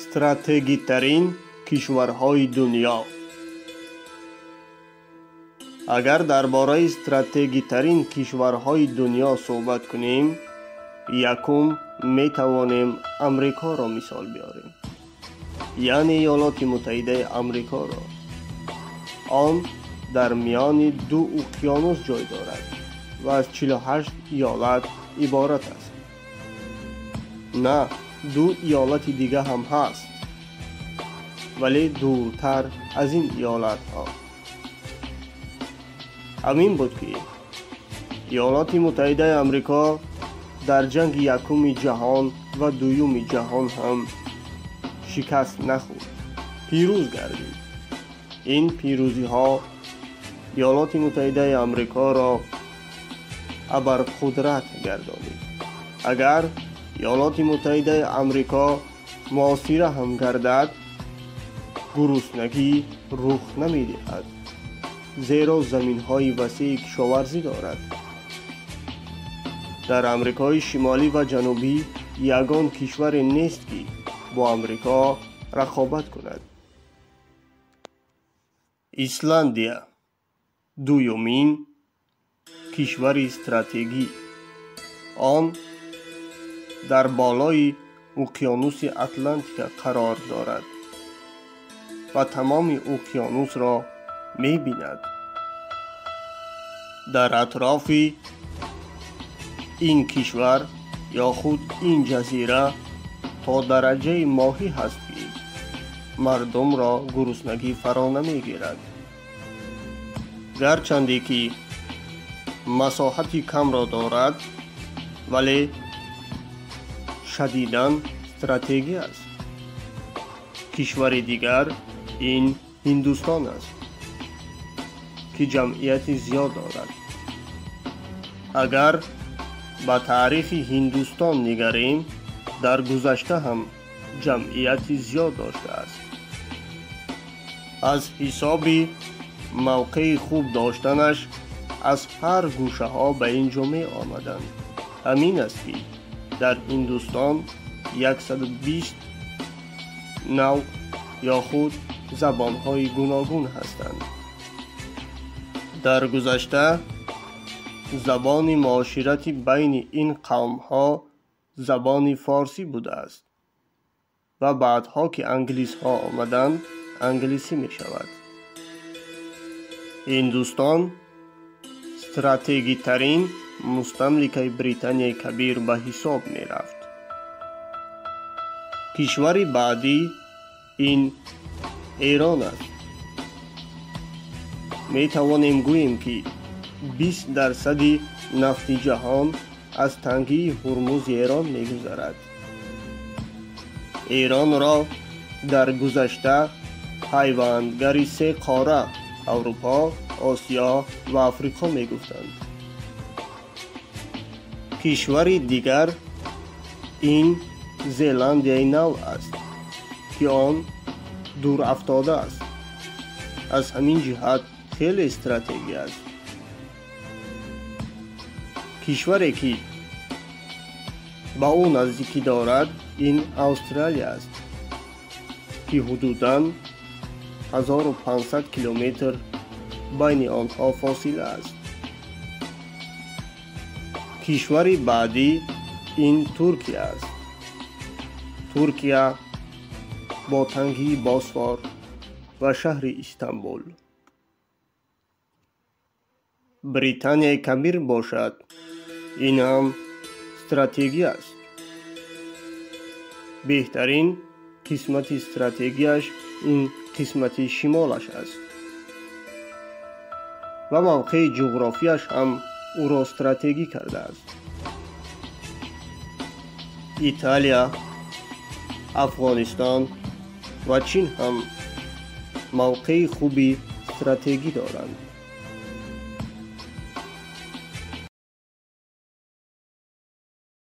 Стратегитарин кишварҳои дунё. Агар дар бораи стратегитарин кишварҳои дунё суҳбат кунем, якум метавонем Амрикоро мисол биёрем, яъне Иёлоти Муттаҳидаи Амрикоро. Он дар миёни ду уқёнус ҷой дорад ва аз 48 иёлат иборат аст. На, ду иёлати дига ҳам ҳаст, вале дуртар аз ин иёлатҳо. Ҳамин буд, ки Иёлоти Муттаҳидаи Амрико дар ҷанги якуми ҷаҳон ва дуюми ҷаҳон ҳам шикаст нахӯрд, пирӯз гардид. Ин пирӯзиҳо Иёлоти Муттаҳидаи Амрикоро абарқудрат гардонид. Агар Иёлоти Муттаҳидаи Амрико муосира ҳам гардад, гуруснагӣ рух намедиҳад, зеро заминҳои васеи кишоварзӣ дорад. Дар Амрикои Шимолӣ ва Ҷанубӣ ягон кишваре нест, ки бо Амрико рақобат кунад. Исландия дуюмин кишвари стратегӣ. Он дар болои уқёнуси Атлантика қарор дорад ва тамоми уқёнусро мебинад. Дар атрофи ин кишвар ё худ ин ҷазира то дараҷаи моҳӣ ҳаст, ки мардумро гуруснагӣ фаро намегирад. Гарчанде ки масоҳати камро дорад, вале шадидан стратегӣ аст. Кишвари дигар ин Ҳиндустон аст, ки ҷамъияти зиёд дорад. Агар ба таърихи Ҳиндустон нигарем, дар гузашта ҳам ҷамъияти зиёд доштааст. Аз ҳисоби мавқеи хуб доштанаш аз ҳар гӯшаҳо ба ин ҷо меомаданд. Ҳамин аст, ки дар Ҳиндустон 120 навъ ё худ забонҳои гуногун ҳастанд. Дар гузашта забони муоширати байни ин қавмҳо забони форсӣ будааст ва баъдҳо ки англисҳо омаданд, англисӣ мешавад. Ҳиндустон стратегитарин мустамликаи Британияи Кабир ба ҳисоб мерафт. Кишвари баъдӣ ин Эрон аст. Метавонем гӯем, ки 20% нафти ҷаҳон аз тангии Ҳурмузи Эрон мегузарад. Эронро дар гузашта пайвандгари се қора Аврупо, Осиё ва Африқо мегуфтанд. Кишвари дигар ин Зеландияи Нав аст, ки он дурафтода аст. Аз ҳамин ҷиҳат хеле стратегӣ аст. Кишваре, ки ба ӯ наздикӣ дорад, ин Австралия аст, ки ҳудудан 1500 километр байни онҳо фосила аст. Кишвари баъдӣ ин Туркия аст. Туркия бо тангии Босфор ва шаҳри Истанбул. Британияи Кабир бошад, ин ҳам стратегӣ аст. Беҳтарин қисмати стратегияш ин қисмати шимолаш аст ва мавқеи ҷуғрофияш ҳам ӯро стратегӣ кардааст. Италия, Афғонистон ва Чин ҳам мавқеи хуби стратегӣ доранд.